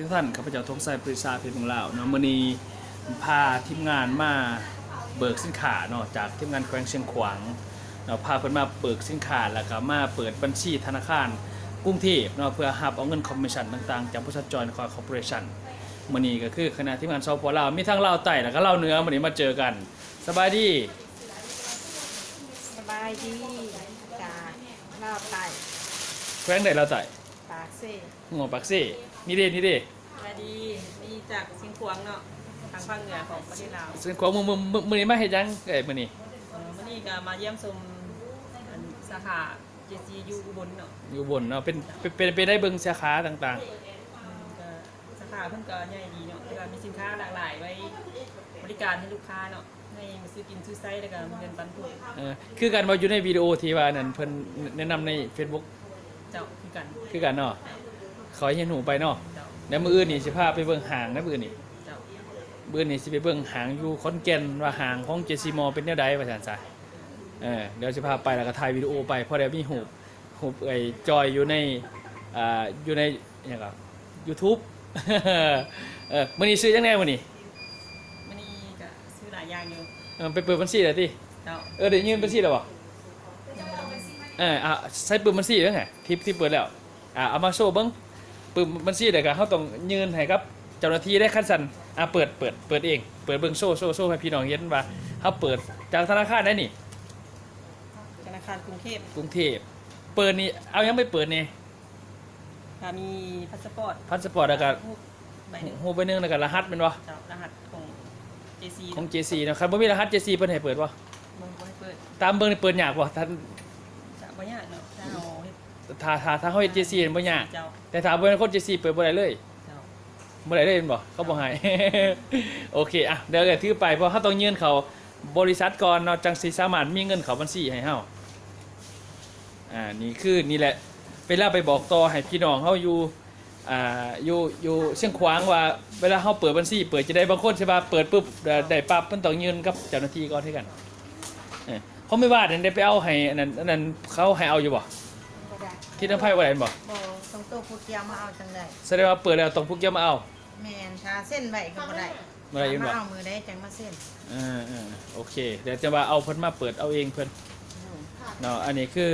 ທຸກທ່ານ ຂ້າພະເຈົ້າ ທອງໄຊ ປຣີຊາ ເພຈເມືອງລາວເນາະ, ມື້ນີ້ພາທີມງານມາເບີກສິນຄ້າເນາະ ຈາກທີມງານແຂວງຊຽງຂວາງເນາະ, ພາເພິ່ນມາເບີກສິນຄ້າ ແລ້ວກໍມາເປີດບັນຊີທະນາຄານກຸງເທບເນາະ ເພື່ອຮັບເອົາເງິນຄອມມິດຊັນຕ່າງໆ ຈາກບໍລິສັດ Joy Nakhon Corporation. ມື້ນີ້ກໍຄືຄະນະທີມງານ ສປປ ລາວ ມີທັງລາວໃຕ້ ແລ້ວກໍລາວເໜືອ ມື້ນີ້ມາເຈີກັນ. ສະບາຍດີ. ສະບາຍດີ ຈາກລາວໃຕ້. ແຂວງໃດລາວໃຕ້? ປາກເຊ. ໂອ້ ປາກເຊ. ນີ້ເດ້ ນີ້ເດ້. ສະບາຍດີ ນີ້ຈາກຊຽງຂວາງເນາະ ທາງພາກເໜືອຂອງປະເທດລາວ. ຊຽງຂວາງ. ມື້ ມື້ ມື້ນີ້ມາເຮັດຫຍັງເອີຍມື້ນີ້? ເອີ ມື້ນີ້ກໍມາຢ້ຽມຊົມ ອັນ ສາຂາ ເຈ ຊີ ຢູ່ອຸບົນເນາະ. ຢູ່ອຸບົນເນາະ. ເປັນ ເປັນ ເປັນ ເປັນໄດ້ເບິ່ງສາຂາຕ່າງໆ? ອືມ ກໍສາຂາເພິ່ນກໍໃຫຍ່ດີເນາະ ແຕ່ວ່າມີສິນຄ້າຫຼາກຫຼາຍໄວ້ບໍລິການໃຫ້ລູກຄ້າເນາະ. ໃຫ້ມາຊື້ກິນຊື້ໃຊ້ ແລ້ວກໍມີເງິນປັນຜົນ. ເອີ ຄືກັນບໍ່ ຢູ່ໃນວິດີໂອທີ່ວ່ານັ້ນ ເພິ່ນແນະນຳໃນເຟສບຸກ? ເຈົ້າ ຄືກັນ. ຄືກັນເນາະ. ເຂົາຮຽນຮູ້ໄປເນາະ. ເຈົ້າ. ແລ້ວມື້ອື່ນນີ້ຊິພາໄປເບິ່ງຫ້າງນະ ມື້ອື່ນນີ້. ເຈົ້າ. ມື້ອື່ນນີ້ຊິໄປເບິ່ງຫ້າງຢູ່ຂອນແກ່ນ ວ່າຫ້າງຂອງ ເຈ ຊີ ມໍ ເປັນແນວໃດວ່າຊັ້ນຊະ. ເອີ ດຽວຊິພາໄປ ແລ້ວກໍຖ່າຍວິດີໂອໄປ ພໍໄດ້ມີຮູບ ຮູບເອື້ອຍຈອຍຢູ່ໃນ ອ່າ ຢູ່ໃນ ຫຍັງກໍ ຢູທູບ. ເອີ ມື້ນີ້ຊື້ຫຍັງແດ່ມື້ນີ້? ມື້ນີ້ກໍຊື້ຫຼາຍຢ່າງຢູ່. ເອີ ໄປເປີດບັນຊີແລ້ວຕິ? ເຈົ້າ. ເອີ ໄດ້ຍື່ນບັນຊີແລ້ວບໍ່? ຍັງບໍ່ໄດ້ຍື່ນ. ເອີ ອ່າ ໃຊ້ປຶ້ມບັນຊີເບິ່ງຫາ ທີ່ ທີ່ເປີດແລ້ວ. ອ່າ ເອົາມາໂຊເບິ່ງ ປຶ້ມບັນຊີ ແລ້ວກໍເຮົາຕ້ອງຍື່ນໃຫ້ກັບເຈົ້າໜ້າທີ່ເດ້ ຄັນຊັ້ນ. ອ່າ ເປີດ ເປີດ ເປີດເອງ ເປີດເບິ່ງ ໂຊ ໂຊ ໂຊໃຫ້ພີ່ນ້ອງເຫັນວ່າເຮົາເປີດຈາກທະນາຄານໃດນີ້? ທະນາຄານກຸງເທບ. ກຸງເທບ. ເປີດນີ້ເອົາຫຍັງໄປເປີດແດ່? ກໍມີພາສປອດ. ພາສປອດ ແລ້ວກໍຮູບໃບໜຶ່ງ. ຮູບໃບໜຶ່ງ ແລ້ວກໍລະຫັດແມ່ນບໍ່? ເຈົ້າ ລະຫັດຂອງ ເຈ ຊີ ຂອງ ເຈ ຊີ ເນາະ. ຄັນບໍ່ມີລະຫັດ ເຈ ຊີ ເພິ່ນໃຫ້ເປີດບໍ່? ບໍ່ ບໍ່ໃຫ້ເປີດ. ຕາມເບິ່ງນີ້ເປີດຍາກບໍ່? ທ່ານ ກະບໍ່ຍາກເນາະ ຖ້າເຮົາເຮັດ ຖ້າ ຖ້າ ຖ້າເຮົາເຮັດ ເຈ ຊີ ມັນບໍ່ຍາກ. ເຈົ້າ. ແຕ່ຖ້າບໍ່ແມ່ນຄົນ ເຈ ຊີ ເປີດບໍ່ໄດ້ເລີຍ? ເຈົ້າ. ບໍ່ໄດ້ເລີຍແມ່ນບໍ່? ເຂົາບໍ່ໃຫ້. ໂອເຄ ອ່ະ ດຽວເອື້ອຍຖືໄປ ເພາະເຮົາຕ້ອງຍື່ນເຂົ້າບໍລິສັດກ່ອນເນາະ ຈັ່ງຊິສາມາດມີເງິນເຂົ້າບັນຊີໃຫ້ເຮົາ. ອ່າ ນີ້ຄື ນີ້ແຫຼະ ເວລາໄປບອກຕໍ່ໃຫ້ພີ່ນ້ອງເຮົາຢູ່ ອ່າ ຢູ່ ຢູ່ຊຽງຂວາງວ່າ ເວລາເຮົາເປີດບັນຊີ ເປີດຈັ່ງໃດ? ບາງຄົນຊິວ່າເປີດປຶບ ເອີ ໄດ້ປັບ ມັນຕ້ອງຍື່ນກັບເຈົ້າໜ້າທີ່ກ່ອນຄືກັນ. ເອີ ຂອງແມ່ວາດນີ້ໄດ້ໄປເອົາໃຫ້ອັນນັ້ນ ອັນນັ້ນເຂົາໃຫ້ເອົາຢູ່ບໍ່? ບໍ່ໄດ້. ທິດນຳໄພບໍ່ໄດ້ແມ່ນບໍ່? ບໍ່ ຕ້ອງໂຕຜູ້ກ່ຽວມາເອົາຈັ່ງໃດ. ສະແດງວ່າເປີດແລ້ວຕ້ອງຜູ້ກ່ຽວມາເອົາ. ແມ່ນ ຖ້າເຊັນໄວ້ກໍບໍ່ໄດ້. ບໍ່ໄດ້ຢູ່ບໍ່? ມາເອົາມື້ໃດຈັ່ງມາເຊັນ. ເອີ ເອີ ໂອເຄ ດຽວຈະວ່າເອົາເພິ່ນມາເປີດເອົາເອງເພິ່ນເນາະ. ອັນນີ້ຄື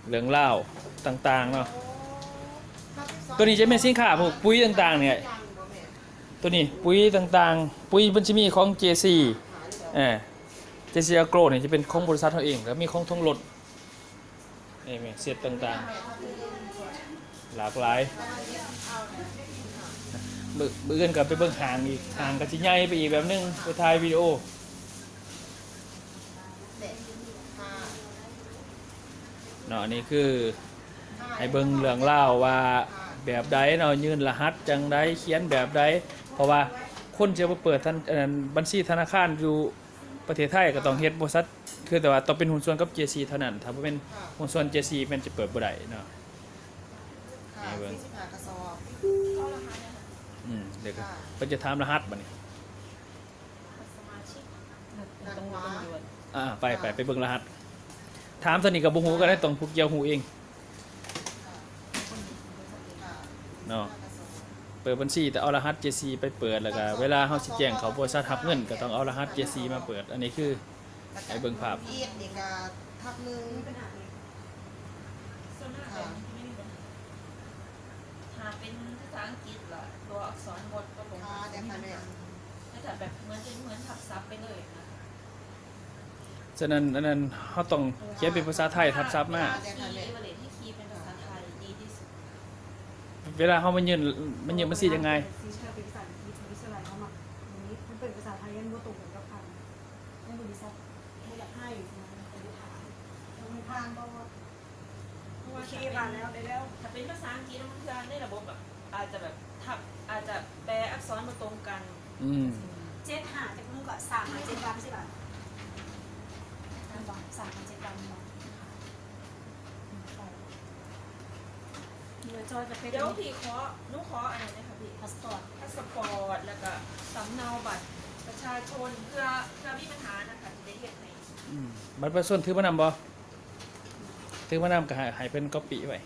ເລື່ອງລາວຕ່າງໆເນາະ. ໂຕນີ້ຈະແມ່ນສິນຄ້າພວກປຸຍຕ່າງໆນີ້. ໂຕນີ້ປຸຍຕ່າງໆ ປຸຍມັນຊິມີຂອງ ເຈ ຊີ ເອີ ເຈ ຊີ ອາໂກຣ ນີ້ຈະເປັນຂອງບໍລິສັດເຮົາເອງ ແລ້ວມີຂອງຖົງລົດ. ນີ້ແມ່ນເຊັດຕ່າງໆ ຫຼາກຫຼາຍ. ມື້ ມື້ອື່ນກໍໄປເບິ່ງຫ້າງອີກ ຫ້າງກໍຊິໃຫຍ່ໄປອີກແບບໜຶ່ງ ໄປຖ່າຍວິດີໂອເນາະ. ອັນນີ້ຄືໃຫ້ເບິ່ງເລື່ອງລາວວ່າແບບໃດເນາະ ຍື່ນລະຫັດຈັ່ງໃດ ຂຽນແບບໃດ ເພາະວ່າຄົນຈະມາເປີດ ອັນນັ້ນ ບັນຊີທະນາຄານຢູ່ ປະເທດໄທກໍຕ້ອງເຮັດບໍລິສັດ ຄືແຕ່ວ່າຕ້ອງເປັນຫຸ້ນສ່ວນກັບ ເຈ ຊີ ເທົ່ານັ້ນ. ຖ້າບໍ່ເປັນຫຸ້ນສ່ວນ ເຈ ຊີ ແມ່ນຈະເປີດບໍ່ໄດ້ເນາະ. ໃຫ້ເບິ່ງ ສີ່ສິບຫ້າກະສອບ. ອືມ ດຽວກໍ ເພິ່ນຈະຖາມລະຫັດບັດນີ້. ສະມາຊິກ ອ່າ ໄປ ໄປ ໄປເບິ່ງລະຫັດ. ຖາມເທົ່ານີ້ກໍບໍ່ຮູ້ ກໍໄດ້ຕ້ອງຜູ້ກ່ຽວຮູ້ເອງ. ເນາະ ເປີດບັນຊີ ແຕ່ເອົາລະຫັດ ເຈ ຊີ ໄປເປີດ ແລ້ວກະເວລາເຮົາຊິແຈ້ງເຂົ້າບໍລິສັດຮັບເງິນ ກໍຕ້ອງເອົາລະຫັດ ເຈ ຊີ ມາເປີດ. ອັນນີ້ຄືໃຫ້ເບິ່ງພາບ. ອີດນີ້ກະທັບໜຶ່ງ. ສ່ວນມາກແບບນີ້ຈະມີບັນຫາ ຖ້າເປັນພາສາອັງກິດລະ ຕົວອັກສອນບໍ່ ບໍ່ຕົງກັນ ແຕ່ຖ້າແບບເໝືອນ ເປັນເໝືອນທັບສັບໄປເລີຍນະ. ສະນັ້ນ ອັນນັ້ນ ເຮົາຕ້ອງຂຽນເປັນພາສາໄທທັບສັບມາ. ເວລາເຮົາມາຍື່ນ ມາຍື່ນບັນຊີຍັງໄງ? ຖ້າເປັນພາສາອັງກິດ ວິທະຍາໄລເຮົາມັກ ມັນເປັນພາສາໄທ ມັນບໍ່ຕົງກັນກັບທາງ ທາງບໍລິສັດ ບໍ່ຢາກໃຫ້ນະ ເຂົາຖາມ ມັນຜ່ານບໍ່? ເພາະວ່າ ໂອເຄ ຜ່ານແລ້ວ ໄດ້ແລ້ວ. ຖ້າເປັນພາສາອັງກິດ ບາງເທື່ອໃນລະບົບແບບ ອາດຈະແບບ ອາດຈະແປອັກສອນບໍ່ຕົງກັນ. ອືມ ເຈັດຫ້າຈັກມື້ກໍ ສາມຫ້າເຈັດວັນ ຊິວ່າ ແມ່ນບໍ່? ສາມຫ້າເຈັດວັນແມ່ນບໍ່? ດຽວພີ່ຂໍ ໜູຂໍອັນນັ້ນແດ່ຄ່ະພີ່ ພາສປອດ ພາສປອດ ແລ້ວກໍສຳເນົາບັດປະຊາຊົນ ເພື່ອ ເພື່ອມີບັນຫານະຄະ ຊິໄດ້ເຮັດໃຫ້. ອືມ ບັດປະຊາຊົນຖືມານຳບໍ່? ຖືມານຳກໍໃຫ້ ໃຫ້ເພິ່ນກັອບປີ້ໄວ້.